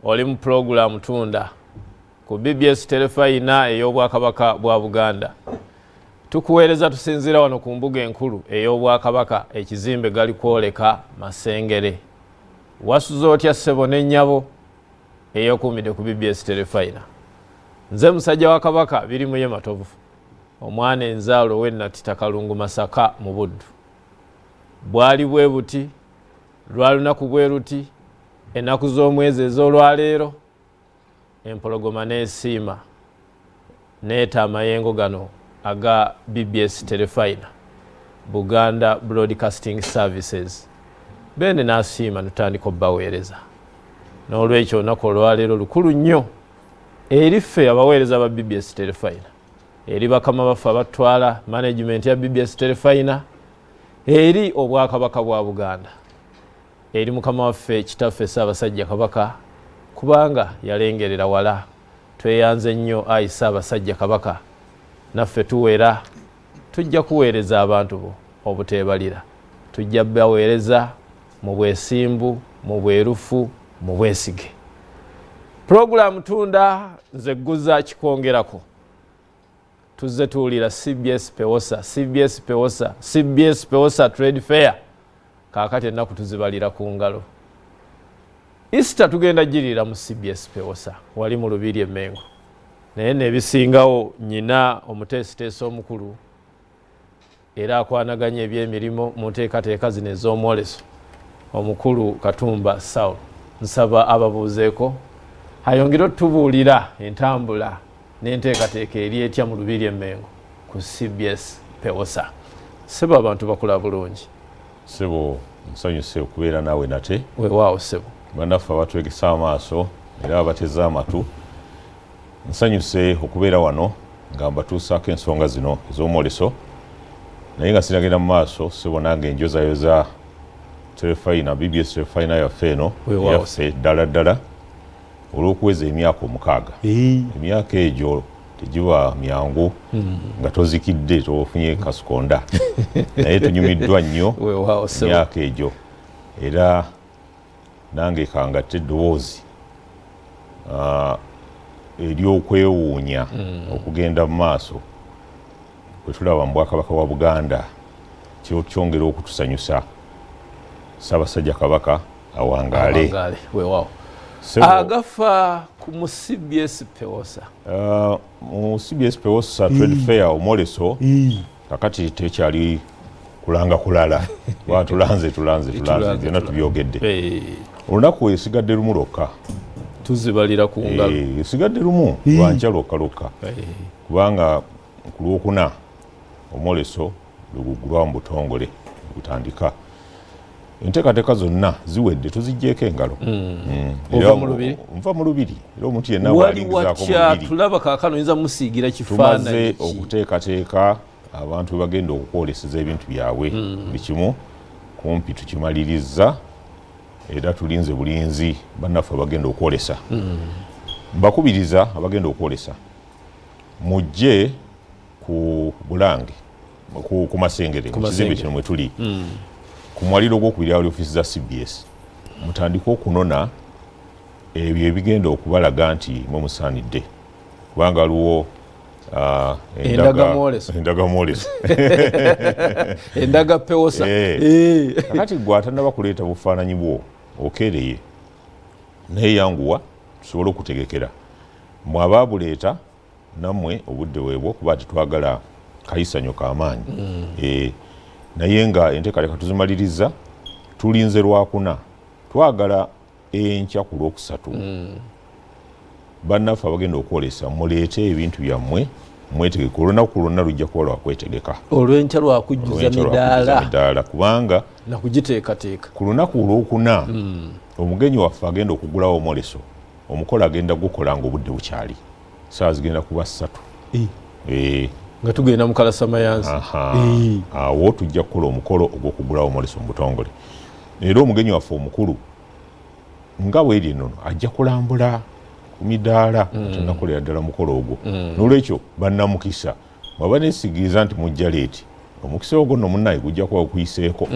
Oli mu pulogulaamu Tunda ku BBS Terefayina ey'Obwakabaka bwa Buganda. Tukuweereza tusinziira wano ku mbuga enkulu ey'Obwakabaka, ekizimbe Galikwoleka Masengere. Wasuze otya ssebo ne nnyabo eyeekuumidde ku BBS Terefayina? Nze musajja wa Kabaka Birimuye Matovu, omwana enzaalo ow'e Kalungu Masaka mu Buddu. Bwali bwe buti, lwa lunaku bwe luti, ennaku z'omwezi ez'olwaleero, empologoma n'esiima neeta amayengo gano aga BBS Terefayina, Buganda Broadcasting Services. Beene n'asiima nutandika obbaweereza. N'olwekyo olunaku olwaleero lukulu nnyo eri ffe abaweereza ba BBS Terefayina, eri bakama baffe abatwala management ya BBS Terefayina, eri Obwakabaka bwa Buganda, eri mukama waffe kitaffe Ssaabasajja Kabaka, kubanga yalengerera wala. Tweyanze nnyo ayi Ssaabasajja Kabaka, naffe tuwera tujja kuweereza abantu bo obuteebalira. Tujja baweereza mu bwesimbu, mu bwerufu, mu bwesige. Pulogulaamu Tunda, nze Gguza Kikwongerako. Tuzze tuwulira CBS Pewosa, CBS Pewosa, CBS Pewosa Trade Fair. Kaakati ennaku tuzibalira ku ngalo. Easter tugenda girira mu CBS Pewosa wali mu Lubiri e Mengo. Naye nebisingawo nyina omuteesiteesi omukulu era akwanaganya ebyemirimu mu nteekateeka zino ez'omwoleso, omukulu Katumba Saul. Nsaba ababuuzeeko ayongere otubuulira entambula n'enteekateeka eri etya mu Lubiri e Mengo ku CBS Pewosa. Sebo, abantu bakula bulungi? Sebo, nsanyuse okubeera naawe nate. Weewaawo sebo. Bannaffe abatwegesa amaaso era abateze amatu, nsanyuse okubeera wano nga mbatuusaako ensonga zino ez'omwoleso. Naye nga sinagenda mu maaso, sebo, nange njozayoza Terefayina, BBS Terefayina yaffe eno yaffe ddala ddala olw'okuweza emyaka 6. Emyaka egyo tegiba myangu nga tozikidde, tofunye kasukonda, naye tunyumiddwa nnyo emyaka egyo. Era nange kangatte eddoboozi ery'okwewuunya okugenda mu maaso bwe tulaba mu Bwakabaka bwa Buganda. Kyongera okutusanyusa. Ssaabasajja Kabaka awangaale. Weewaawo. Agafa ku mu CBS Pewosa? Mu CBS Pewosa Trade Fair, omwoleso, kakati tekyali kulanga kulala, kuba tulanze, tulanze, tulanze, byonna tubyogedde. Olunaku esigadde lumu lwokka. Tuzibalira ku ngalo. Esigadde lumu, lwankya lwokka lwokka, kubanga ku Lwokuna omwoleso lweguggulwa mu butongole, gutandika. Enteekateeka zonna ziwedde, tuziggyeko engalo. Ova mu Lubiri? Nva mu Lubiri, era omuntu yenna wali bw'alingizaako mu watya Lubiri. Tulaba kaakano oyinza musiigira Tumaze kifaananyi ki? okuteekateeka abantu we bagenda okukwoleseza ebintu byabwe. Buli kimu kumpi tukimaliriza, era tulinze bulinzi bannaffe abagenda okwolesa. Mbakubiriza abagenda okwolesa mujje ku Bulange, ku Masengere, mu kizimbe kino mwe tuli, ku mwaliro ogwokubiri awali ofiisi za CBS, mutandike okunona ebyo ebigenda okubalaga nti mwe musaanidde, kubanga waliwo Endaga mwoleso. Endaga mwoleso. Endaga Pewosa. Kakati gwe atanaba kuleeta bufaananyi bwo, okeereye, naye yanguwa tusobole okutegekera. Mwe abaabuleeta, nammwe obudde weebwo, kuba tetwagala kayisanyo kamaanyi. Naye nga enteekateeka tuzimaliriza, tulinze Lwakuna. Twagala enkya ku Lwokusatu, bannaffe abagenda okwolesa muleete ebintu byammwe, mwetegeke. Olunaku lwonna lujja kuba lwakwetegeka. Olwenkya lwakujjuza Olwenkya lwakujjuza midaala midaala, kubanga nakugiteekateeka. Ku lunaku Olwokuna omugenyi waffe agenda okugulawo omwoleso, omukolo agenda gukola nga obudde bukyali, saawa zigenda kuba 3. Nga tugenda mu kalasamayanzi. Aha. Awo tujja kukola omukolo ogw'okugulawo omwoleso mu butongole, era omugenyi waffe omukulu nga bweri enono ajja kulambula ku midaala tenakolera ddala mukolo ogwo. N'olwekyo bannamukisa, mwaba nesigiriza nti mujja late, omukisa ogwo nno munnaye gujja kuba gukuyiseeko.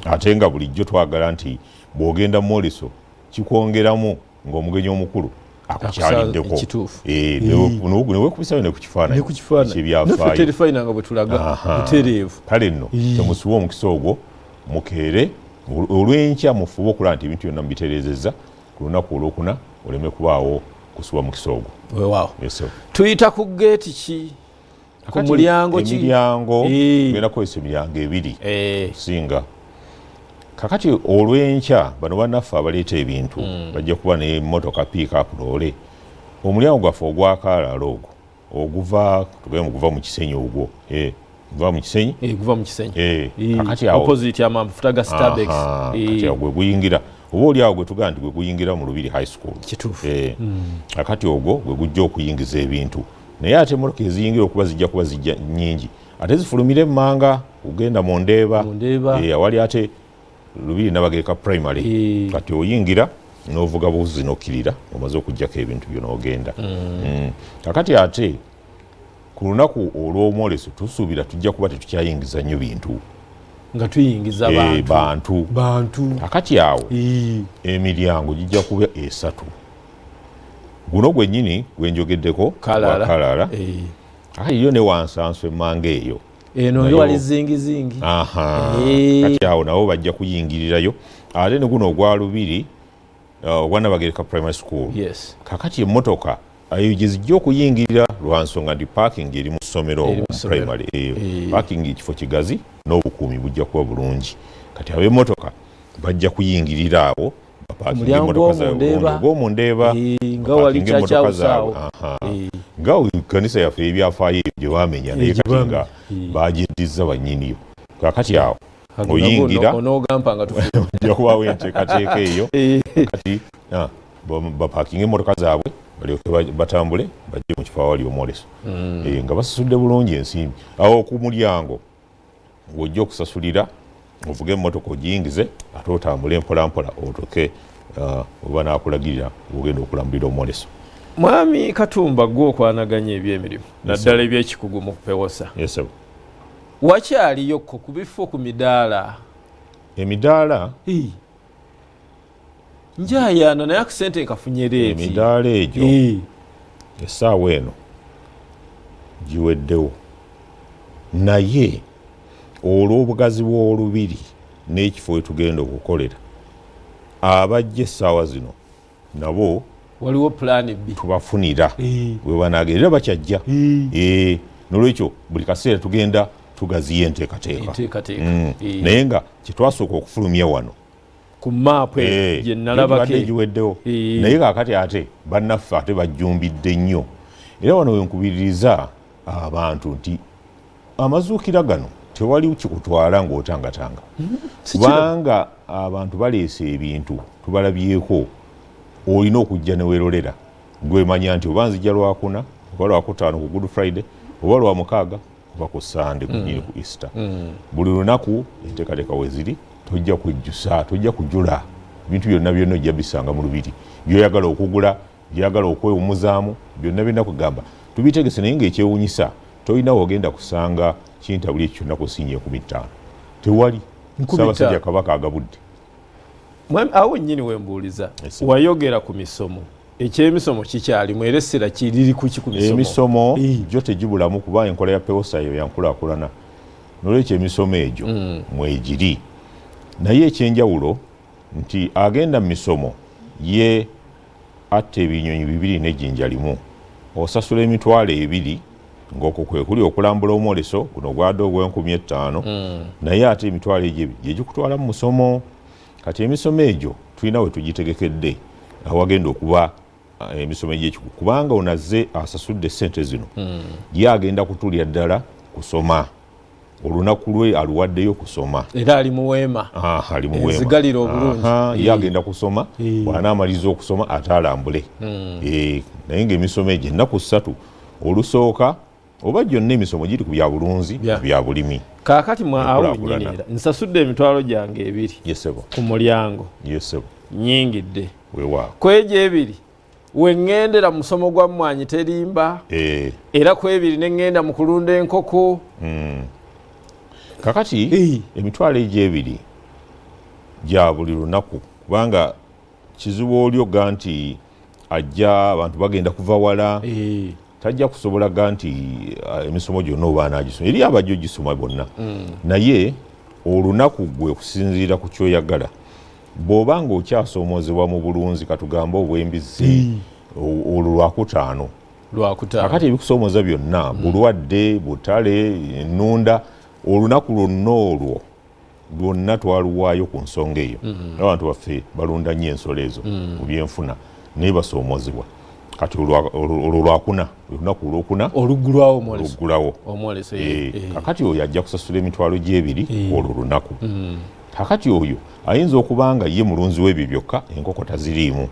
Ate nga bulijjo twagala nti bw'ogenda mwoleso kikwongeramu. ng'omugenyi omukulu akukyaliddeko newekubisayo ne ku kifaananyi ekyebyafaayo nga bwe tulaga butereevu. Kale nno temusibe omukisa ogwo, mukeere olw'enkya mufube okulaba nti ebintu byonna mubitereezezza ku lunaku olwokuna oleme kubaawo kusuba mukisa ogwo. Weewaawo. Tuyita ku geeti ki? Ku mulyango ki? Emiryango genda kukozesa emiryango ebiri singa. Kakati olw'enkya bano bannaffe abaleeta ebintu bajja kuba n'emmotoka pick-up loole. Omulyango gwaffe ogw'akaalaala ogwo oguva tugende guva mu Kisenyi ogwo guva mu Kisenyi guva mu Kisenyi kakati awo opposite amafuta ga Starbucks kati awo gwe guyingira oba oli awo gwe tugamba nti gwe guyingira mu Lubiri High School. Kituufu. Kakati ogwo gwe gujja okuyingiza ebintu, naye ate emmotoka eziyingira okuba zijja kuba zijja nnyingi, ate zifulumire emmanga kugenda mu Ndeeba awali ate Lubiri Nabagereka Primary. Kati oyingira n'ovuga buzi n'okkirira omaze okuggyako ebintu byo n'ogenda. Kakati ate ku lunaku olw'omwoleso tusuubira tujja kuba tetukyayingiza nnyo bintu, nga tuyingiza bantu. Kakati awo emiryango gijja kuba esatu. Guno gwennyini gwenjogeddeko Kalala, kakati yo ne Wansanso emmanga eyo eno yo wali zingizingi. Kati awo nabo bajja kuyingirirayo. Ate ne guno ogwa Lubiri ogwa Nabagereka Primary School. Kakati emmotoka eyo gye zijja okuyingirira lwa nsonga nti parking eri mu ssomero omwo mu primary eyo. Parking ekifo kigazi n'obukuumi bujja kuba bulungi. Kati ab'emmotoka bajja kuyingirira awo bapakinga emmotoka zaabwe bulungi. Ogw'omu Ndeeba nga wali bapakinga emmotoka zaabwe. Nga ekkanisa yaffe ebyafaayo eyo gye baamenya naye kati nga bagyeddiza bannyiniyo. Kakati awo oyingira onogampa nga ojja kubaawo enteekateeka eyo. Kati bapakinga emmotoka zaabwe balyoke batambule bajje mu kifo awali omwoleso nga basasudde bulungi ensimbi. Awo ku mulyango w'ojja okusasulira ovuge emmotoka ogiyingize ate otambule mpola mpola otuuke oba naakulagirira ogenda okulambulira omwoleso. Mwami Katumba, gwe okwanaganya ebyemirimu naddala ebyekikugu mu kupewosa, wakyaliyokko ku bifo ku midaala? Emidaala njayaana naye akusente nkafunye reeti. Emidaala egyo essaawa eno giweddewo, naye olw'obugazi bw'olubiri n'ekifo we tugenda okukolera abajja essaawa zino nabo waliwo plan B tubafunira we banaagenda era bakyajja. Nolwekyo buli kaseera tugenda tugaziya enteekateeka. Naye nga kyetwasooka okufulumya wano ku maapu gye nalabako giweddewo, naye kaakati ate bannaffe ate bajjumbidde nnyo. Era wano wenkubiririza abantu nti amazuukira gano tewali kikutwala ng'otangatanga, kubanga abantu baleese ebintu tubalabyeko. Olina okujja ne weerolera gwemanya nti oba nzija lwakuna oba lwakutaano ku Good Friday oba lwamukaaga oba ku Sande kunyini ku Easter. Buli lunaku enteekateeka weziri, tojja kwejjusa, tojja kujula. Ebintu byonna byonna ojja bisanga mu lubiri, byoyagala okugula, byagala okwewummuzaamu, byonna byonna kugamba tubitegese. Naye ng'ekyewunyisa tolina wogenda kusanga kintabuli ekyo kyonna ku nsingi 50,000 tewali. Ssaabasajja Kabaka agabudde. Awo nnyini wembuuliza, wayogera ku misomo, ekyemisomo kikyalimu era essira kiriri kuki ku misomo? Emisomo gyo tegibulamu kuba enkola ya pewosa eyo yankulaakulana, nolwekyo emisomo egyo mwegiri. Naye ekyenjawulo nti agenda mu misomo ye atta ebinyonyi bibiri n'ejjinja limu. Osasula 20,000 ng'okwo kwe kuli okulambula omwoleso guno ogwadde ogw'enkumi ttaano, naye ate emitwalo egyo ebiri gye gikutwala mu musomo. Kati emisomo egyo tulina we tugitegekedde awagenda okuba emisomo egy'ekikugu, kubanga onazze asasudde sente zino, ye agenda kutulira ddala kusoma, olunaku lwe aluwaddeyo kusoma. Era ali mu weema. Ali mu weema. Ezigalira obulungi. Ye agenda kusoma, bw'anaamaliriza okusoma ate alambule. Naye ng'emisomo egyo ennaku 3 olusooka oba gyonna emisomo giri ku bya bulunzi, ku bya bulimi. Kaakati awo nnyini era nsasudde emitwalo gyange ebiri ku mulyango, nnyingidde ku egyo ebiri we ŋŋendera mu musomo gwa mmwanyi terimba, era ku ebiri ne ŋŋenda mu kulunda enkoko. Kakati emitwalo egyo ebiri gya buli lunaku, kubanga Kizibu oli oga nti ajja, abantu bagenda kuva wala, tajja kusobola ga nti emisomo gyonna oba anaagisoma, eri abajja ogisoma bonna. Naye olunaku gwe okusinziira ku kyoyagala, bw'oba nga okyasoomozebwa mu bulunzi, katugambe obw'embizzi, olwo Lwakutaano. Lwakutaano. Kakati ebikusoomoza byonna, bulwadde, butale, ennunda, olunaku lwonna olwo lwonna twaluwaayo ku nsonga eyo. Abantu baffe balunda nnyo ensolo ezo mu byenfuna, naye basoomozebwa. Kati olwo Lwakuna, olunaku Olwokuna. Oluggulwawo omwoleso. Oluggulawo. Omwoleso. Kakati oyo ajja kusasula 20,000 olwo lunaku. Kakati oyo ayinza okuba nga ye mulunzi w'ebyo byokka, enkoko taziriimu.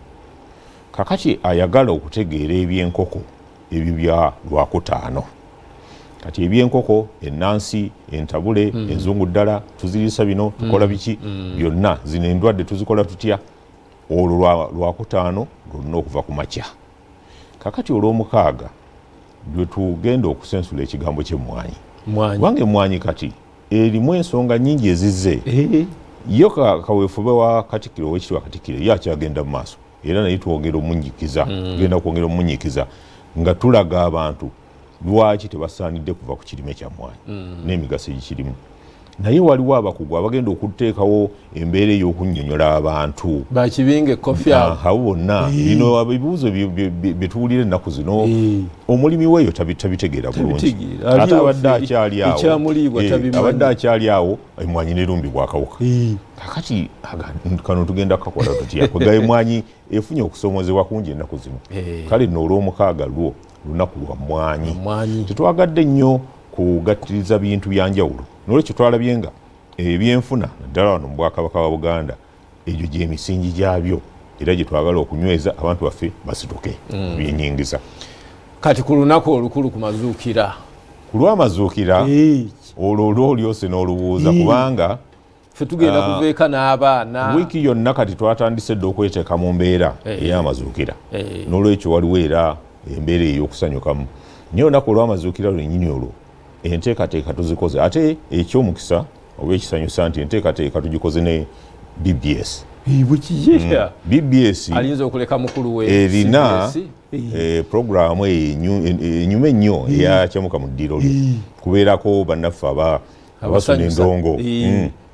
Kakati ayagala okutegeera ebyenkoko, ebyo bya Lwakutaano. Kati ebyenkoko ennansi, entabule, enzungu ddala, tuziriisa bino, tukola biki byonna, zino endwadde tuzikola tutya, olwo Lwakutaano lwonna okuva ku makya. Kakati Olwomukaaga lwe tugenda okusensula ekigambo ky'emmwanyi. Mwanyi. Kubanga emmwanyi kati erimu ensonga nnyingi ezizze. Yo kaweefube wa Katikkiro, Owekitiibwa Katikkiro, ye akyagenda mu maaso, era naye twongera omunyikiza, tugenda kwongera omunyikiza nga tulaga abantu lwaki tebasaanidde kuva ku kirime kya mmwanyi n'emigaso egikirimu. Naye waliwo abakugu abagenda okuteekawo embeera ey'okunnyonnyola abantu. Bakibinga ekkofi abo. Abo bonna, bino ebibuuzo bye tuwulira ennaku zino, omulimi weeyo tabitegeera bulungi. Tabitegeera. Ali Ate abadde waffe, akyali awo, ekyamuliibwa tabimanyi. Abadde akyali awo, emmwanyi nerumbibwa akawuka. Kakati kano tugenda kukakola tutya? Kwega emmwanyi efunye okusoomozebwa kungi ennaku zino. Kale nno Olwomukaaga lwo lunaku lwa mmwanyi. Mmwanyi. Tetwagadde nnyo kugattiriza bintu byanjawulo, nolwekyo twalabye nga ebyenfuna naddala wano mu Bwakabaka bwa Buganda, egyo gyemisingi gyabyo, era gye twagala okunyweza abantu baffe basituke byenyingiza. Kati ku lunaku olukulu, ku mazuukira. Ku lw'amazuukira, olwo olwolyose n'olubuuza, kubanga Ffe tugenda kuva eka n'abaana. Wiiki yonna kati twatandise dda okweteeka mu mbeera ey'amazuukira. N'olwekyo waliwo era embeera ey'okusanyukamu, naye olunaku olw'amazuukira lwennyini olwo enteekateeka tuzikoze. Ate ekyomukisa oba ekisanyusa nti enteekateeka tugikoze ne BBS. Bwekiye. BBS Alinza okuleka mukulu we erina CBS. Programu eyo enyuma ennyo eyakyamuka mu ddiiro lyo, kubeerako bannaffe abasuna Abasanyusa. endongo.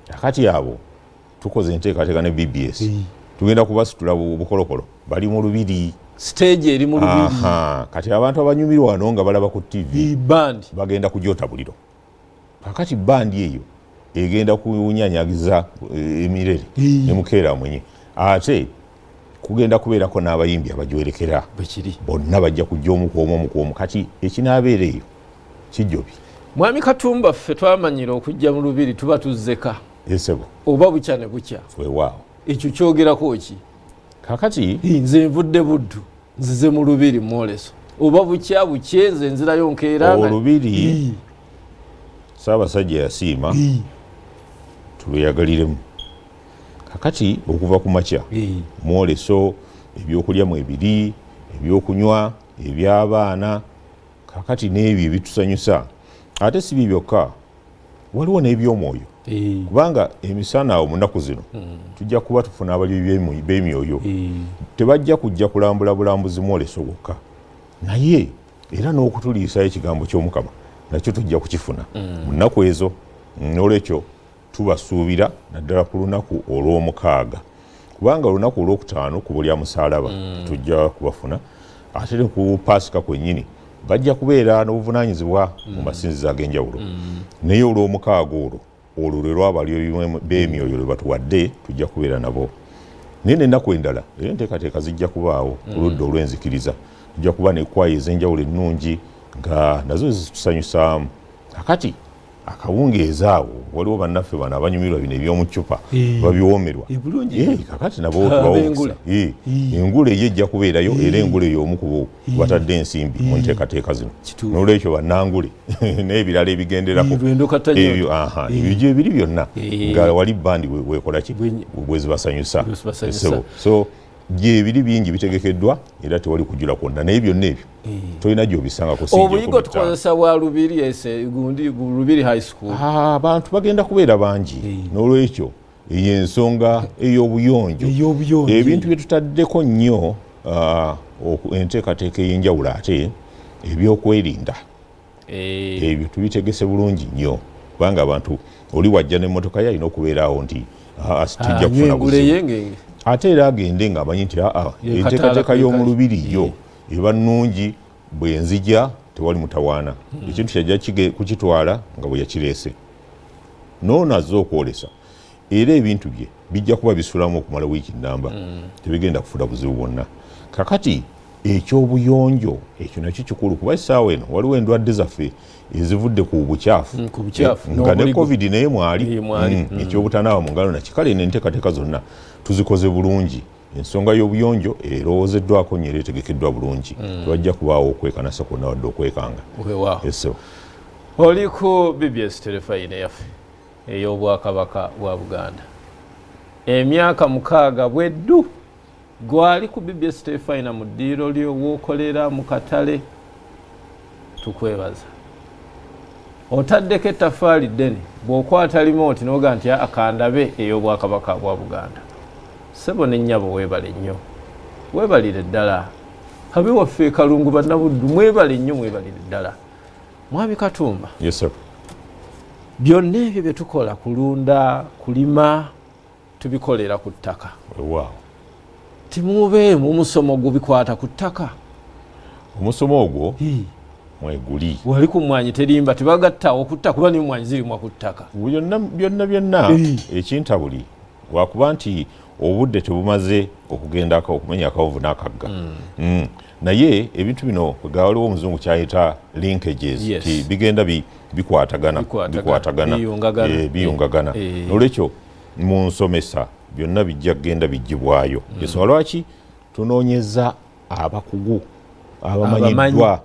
Kakati abo tukoze enteekateeka ne BBS, tugenda kubasitula bukolokolo, bali mu lubiri. Stage eri mu lubiri. Aha, kati abantu abanyumirwa wano nga balaba ku TV, Band. bagenda kujota buliro. Kakati bandi eyo egenda kunyanyagiza emirere ne mukeera mwenye, ate kugenda kubeerako n'abayimbi abajwerekera. Bwekiri. Bonna bajja kujja omu ku omu, omu ku omu. Kati ekinaabeera eyo kijjobi. Mwami Katumba, ffe twamanyira okujja mu lubiri tuba tuzzeka. Esebo. Oba bukya ne bukya. Weewaawo. Ekyo kyogerako ki? Kakati Nze nvudde Buddu, nzize mu lubiri mwoleso, oba bukya bukye, nze nzirayo nkeera Olubiri Ssaabasajja yasiima tulweyagaliremu. Kakati okuva ku makya mwoleso, ebyokulya mwebiri, ebyokunywa eby'abaana, kakati n'ebyo ebitusanyusa. Ate si bye byokka, waliwo n'ebyomwoyo, kubanga emisana awo mu nnaku zino tujja kuba tufuna abalimi b'emyoyo. Tebajja kujja kulambula bulambuzi mwoleso gwokka, naye era n'okutuliisayo ekigambo ky'Omukama nakyo tujja kukifuna mu nnaku ezo. N'olwekyo tubasuubira naddala ku lunaku Olwomukaaga, kubanga olunaku Olwokutaano kubo lya musaalaba tujja kubafuna, ate ne ku Paasika kwennyini bajja kubeera n'obuvunaanyizibwa mu masinzizo ag'enjawulo. Naye Olwomukaaga olwo, olwo lwe lwabalyoyi b'emyoyo lwe batuwadde, tujja kubeera nabo. Naye n'ennaku endala era enteekateeka zijja kubaawo. Ku ludda olw'enzikiriza tujja kuba nekwaya ez'enjawulo ennungi nga nazo zitusanyusaamu. Kakati akawungeezi awo waliwo bannaffe bano abanyumirwa bino ebyomucupa, babiwoomerwa. Bulungi. Kakati nabo tubawa Ab'engule. omukisa. Engule eyo ejja kubeerayo, era engule y'omu ku batadde ensimbi mu nteekateeka zino. Kituufu. N'olwekyo bannangule n'ebirala ebigenderako, Lwendo Katanyoto. Ebyo, aha, ebyo gyebiri byonna nga wali bandi wekola ki, bwe zibasanyusa. Bwe zibasanyusa. Essebo. So gyebiri bingi bitegekeddwa, era tewali kujula kwonna, naye byonna ebyo tolina gyobisanga ku singi Obuyigo 15. Tukozesa bwa lubiri ese gundi, Lubiri High School. Ah, abantu bagenda kubeera bangi, n'olwekyo Eyo ensonga ey'obuyonjo, ebintu bye tutaddeko nnyo, enteekateeka ey'enjawulo, ate ebyokwerinda ebyo tubitegese bulungi nnyo, kubanga abantu oli wajja n'emmotoka ye alina okubeeraawo nti tijja kufuna buzibu, ate era agende ng'amanyi nti aa enteekateeka y'omu lubiri yo eba nnungi, bwe nzija tewali mutawaana. Ekintu kyajja kukitwala nga bwe yakireese. Noono azze okwolesa, era ebintu bye bijja kuba bisulamu okumala wiiki nnamba, tebigenda kufuna buzibu bwonna. Kakati ekyobuyonjo ekyo nakyo kikulu, kuba essaawa eno waliwo endwadde zaffe ezivudde ku bukyafu, nga ne COVID naye mwali, ekyobutanaaba mu ngalo nakikale. Enteekateeka zonna tuzikoze bulungi, ensonga y'obuyonjo erowoozeddwako nnyo era etegekeddwa bulungi. Tewajja kubaawo okwekanasa kwonna wadde okwekanga. Oli ku BBS Terefayina yaffe ey'Obwakabaka bwa Buganda. Emyaka 6 bweddu gwali ku BBS Terefayina mu ddiiro lyo wookolera mu katale, tukwebaza. Otaddeko ettafaali ddene bw'okwata limooti n'oga nti akandabe ey'Obwakabaka bwa Buganda. Ssebo ne nnyabo, weebale nnyo, weebalire ddala. Abe waffe Kalungu, Bannabuddu, mwebale nnyo, mwebalire ddala. Mwami Katumba. Yes sir. Byonna ebyo bye tukola, kulunda, kulima, tubikolera ku ttaka. Timubeemu omusomo gubikwata ku ttaka? Omusomo ogwo mweguli. Wali ku Mwanyi Terimba tebagattawo ku ttaka, kuba nemwanyi zirimwa ku ttaka. Byonna byonna byonna. Ekintabuli lwakuba nti obudde tebumaze okugendako okumenya akawonvu n'akagga. Naye ebintu bino waliwo omuzungu kyayita linkages, ti bigenda bikwatagana, bikwatagana, biyungagana. Nolwekyo mu nsomesa byonna bijja kugenda bijjibwayo. Ensonga lwaki tunoonyeza abakugu abamanyiddwa,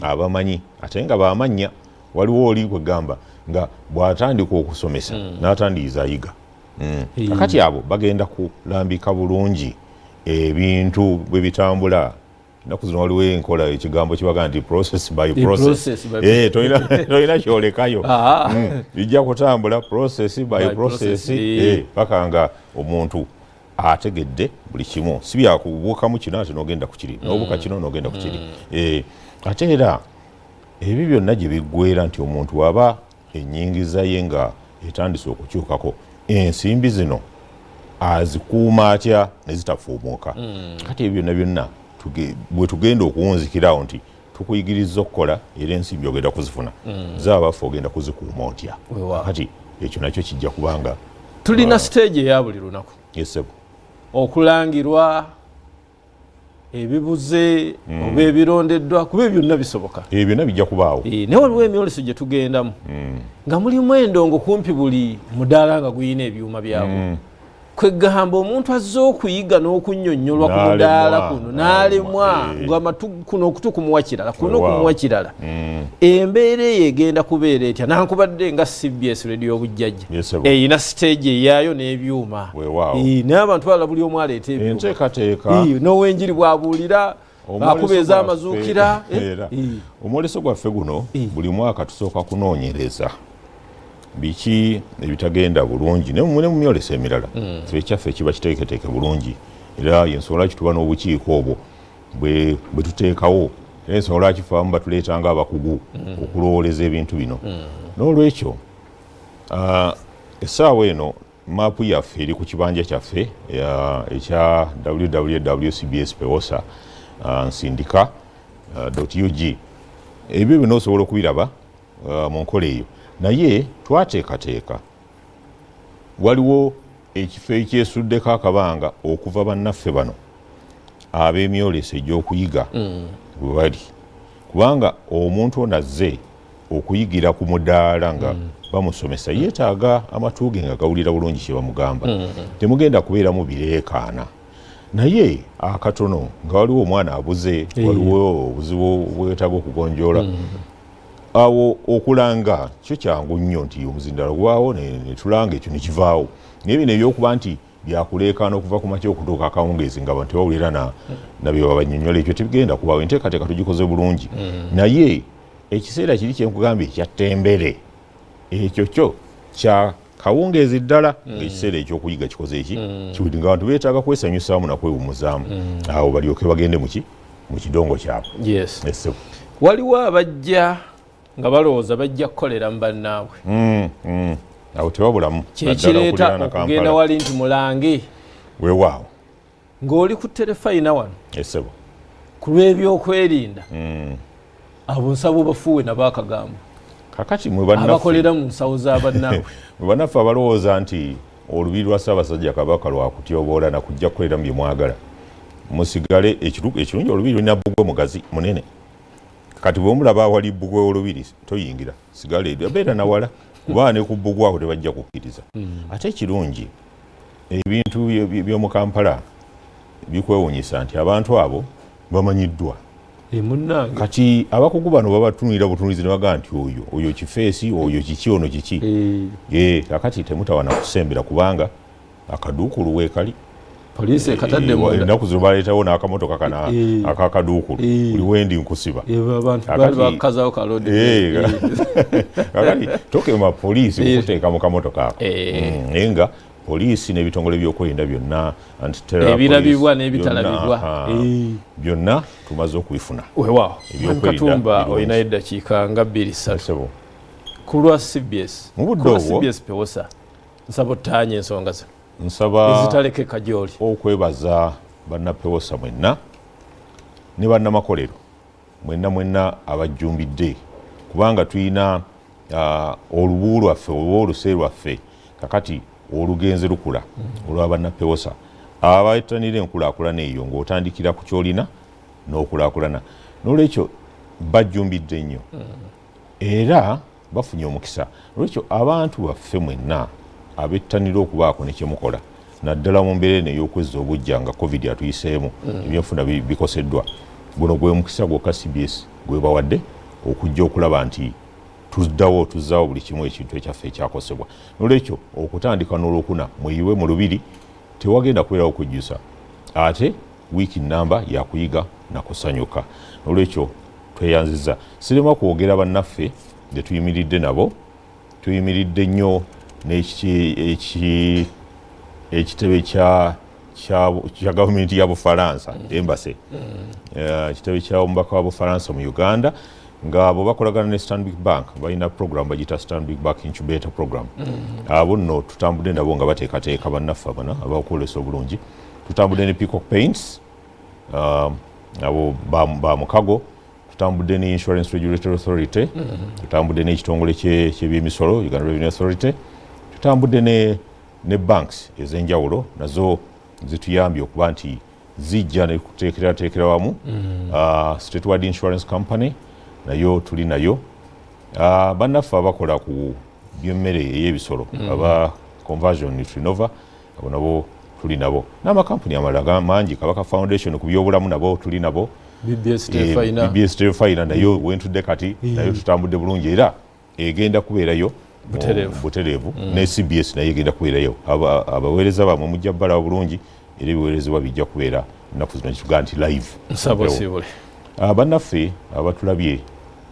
abamanyi ate nga bamanya, waliwo oli kwegamba nga bw'atandika okusomesa n'atandiyiza ayiga. Kakati abo bagenda kulambika bulungi ebintu bwe bitambula. Ennaku zino waliwo enkola, ekigambo kibaga nti process by process. Tolina kyolekayo, bijja kutambula process by process paka nga omuntu ategedde buli kimu. Si byakubuukamu kino ate n'ogenda ku kiri, n'obuuka kino n'ogenda ku kiri. Ate era ebyo byonna gye biggweera nti omuntu waba ennyingiza ye nga etandise okukyukako, ensimbi zino azikuuma atya ne zitafuumuuka? Kati ebyo byonna byonna bwe tugenda okuwunzikirawo nti tukuyigiriza okukola, era ensimbi ogenda kuzifuna, zaabaffe ogenda kuzikuuma otya? Kati ekyo nakyo kijja kubanga tulina stage eya buli lunaku. Yes. Okulangirwa ebibuze oba ebirondeddwa, kuba ebyo byonna bisoboka. Ebyo byonna bijja kubaawo. Naye waliwo emyoleso gye tugendamu nga mulimu endongo kumpi buli mudaala nga guyina ebyuma byagwo. Kwegamba omuntu azze okuyiga n'okunnyonnyolwa ku mudaala kuno n'alemwa, nga kuno okutu kumuwa kirala, kuno kumuwa kirala. Embeera eyo egenda kubeera etya, nankubadde nga CBS Radio Obujjajja eyina stage eyaayo n'ebyuma, naye abantu balala buli omu aleeta ebyuma, n'owenjiri bw'abuulira akuba ez'amazuukira. Omwoleso gwaffe guno buli mwaka tusooka kunoonyereza biki ebitagenda bulungi ne mu myoleso emirala. Ffe ekyaffe kiba kiteeketeeke bulungi, era yensonga lwaki tuba n'obukiiko obwo bwe tuteekawo, era ensonga lwaki fe abamu batuleetanga abakugu okulowooleza ebintu bino. N'olwekyo essaawa eno maapu yaffe eri ku kibanja kyaffe ekya www cbs pewosa nsindika ug. Ebyo byonna osobola okubiraba mu nkola eyo. Naye twateekateeka, waliwo ekifo ekyesuddeko akabanga okuva bannaffe bano ab'emyoleso egy'okuyiga bwe bali, kubanga omuntu ono azze okuyigira ku mudaala nga bamusomesa yeetaaga amatu ge nga gawulira bulungi kye bamugamba. Temugenda kubeeramu bireekaana, naye akatono nga waliwo omwana abuze, waliwo obuzibu bwetaaga okugonjoola awo, okulanga kyo kyangu nnyo nti omuzindalo gubaawo netulanga, ekyo nekivaawo. Naye bino ebyokuba nti byakuleekaana okuva ku makya okutuuka akawungeezi nga abantu tebawulira nabye babanyonyola, ekyo tebigenda kubaawo. Enteekateeka tugikoze bulungi, naye ekiseera kiri kyenkugambye ekya ttembere, ekyo kyo kya Kawungeezi ddala ng'ekiseera ekyokuyiga kikoze eki kiwedde, nga abantu beetaaga kwesanyusaamu nakwewummuzaamu, awo balyoke bagende muki mu kidongo kyabwe. Yes. Essebo. Waliwo abajja nga balowooza bajja kukolera mu bannaabwe. Awo tebabulamu. Kyekireeta okugenda wali nti mulange. Weewaawo. Ng'oli ku terefayina wano. Essebo. Ku lw'ebyokwerinda. Abo nsaba obafuuwe nabo akagambo. Kakati mwe bannaffe abakolera mu nsawo za bannaabwe. Mwe bannaffe abalowooza nti olubiri lwa Ssaabasajja Kabaka lwakutyoboola na kujja kukoleramu bye mwagala, musigale. Ekirungi olubiri lulina bbugwe mugazi munene. Kati bw'omulaba awali bbugwe w'olubiri toyingira, sigala eri, beera nawala, kubanga ne ku bbugwe awo tebajja kukkiriza. Ate ekirungi ebintu by'omu Kampala bikwewuunyisa nti abantu abo bamanyiddwa. Munnange. Kati abakugu bano babatunulira butunulizi ne bagamba nti oyo oyo kifeesi, oyo kiki, ono kiki. Kakati temutawana kusembera kubanga akaduukulu weekali. Poliisi ekatadde munda. Ennaku zino baleetawo n'akamotoka kana akakaduukulu. Buli wendi nkusiba. Abantu baali bakazawo kalodi. Kakati tokema poliisi kukuteeka mu kamotoka ako. Naye nga poliisi n'ebitongole by'okwerinda byonna, anti-terror ebirabibwa police, n'ebitalabibwa. Byonna tumaze okubifuna. Weewaawo. Ebyokwerinda Katumba, birungi. olinayo eddakiika nga 2-3. Ssebo. Ku lwa CBS. Mu budde Ku lwa obwo CBS Pewosa. Nsaba ottaanye ensonga zino. Nsaba ezitalekeka gy'oli. Okwebaza bannapewosa mwenna ne bannamakolero mwenna mwenna abajjumbidde, kubanga tulina olubu lwaffe oba oluse lwaffe kakati olugenze lukula olwa bannapewosa abatanira enkulaakulana eyo ng'otandikira ku kyolina n'okulaakulana. N'olwekyo bajjumbidde nnyo era bafunye omukisa. N'olwekyo abantu baffe mwenna abettanira okubaako ne kyemukola, naddala mu mbeera eno ey'okwezza obuggya nga COVID atuyiseemu, ebyenfuna bikoseddwa, guno gwe mukisa gwokka CBS gwebawadde okujja okulaba nti tuddawo tuzzaawo buli kimu ekintu ekyaffe ekyakosebwa. N'olwekyo okutandika n'olwokuna mweyiwe mu lubiri, tewagenda kubeerawo kujjusa, ate wiiki nnamba yakuyiga nakusanyuka. N'olwekyo tweyanziza. Sirema kwogera bannaffe be tuyimiridde nabo, tuyimiridde nnyo ekitebe kya gavumenti ya Bufalansa, embassy, ekitebe kya omubaka wa Bufalansa mu Uganda, nga bo bakolagana ne Stanbic Bank, balina program bagiyita Stanbic Bank Incubator Program. Abo nno tutambudde nabo nga bateekateeka bannaffe abana abakwolesa obulungi. Tutambudde ne Peacock Paints, abo ba mukago. Tutambudde ne Insurance Regulatory Authority, tutambudde n'ekitongole ky'ebyemisolo Uganda Revenue Authority, tutambudde ne banks ez'enjawulo nazo zituyambye okuba nti zijja ne kuteekerateekera wamu. Statewide Insurance Company nayo tuli nayo. Bannaffe abakola ku by'emmere ey'ebisolo aba Conversion Nutrinova, abo nabo tuli nabo, n'amakampuni amalala mangi. Kabaka Foundation ku byobulamu nabo tuli nabo. BBS Terefayina. BBS Terefayina nayo wentudde kati, nayo tutambudde bulungi era egenda kubeerayo Butereevu. Butereevu. Ne CBS nayo egenda kubeerayo. Abaweereza bammwe mujja balaba bulungi era ebiweerezebwa bijja kubeera ennaku zino kitugaa nti live. Nsaba osiibule. Bannaffe abatulabye,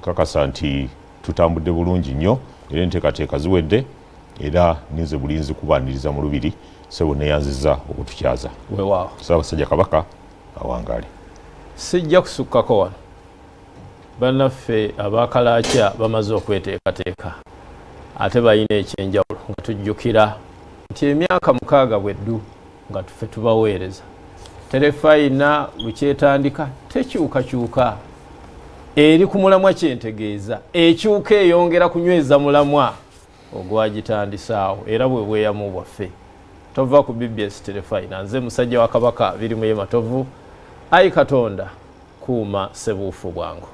kakasa nti tutambudde bulungi nnyo era enteekateeka ziwedde, era ninze bulinzi kubaaniriza mu lubiri. Ssebo, neyanziza okutukyaza. Weewaawo. Ssaabasajja Kabaka awangaale. Sijja kusukkako wano. Bannaffe abakalakya bamaze okweteekateeka, ate balina ekyenjawulo nga tujjukira nti emyaka 6 bweddu nga tufe tubaweereza. Terefayina lukyetandika tekyukakyuka, eri ku mulamwa. Kyentegeeza ekyuka eyongera kunyweza mulamwa ogwagitandisaawo, era bwe bweyamu bwaffe. Tova ku BBS Terefayina. Nze musajja wa Kabaka Birimuye Matovu. Ayi Katonda, kuuma Ssebuufu bwangu.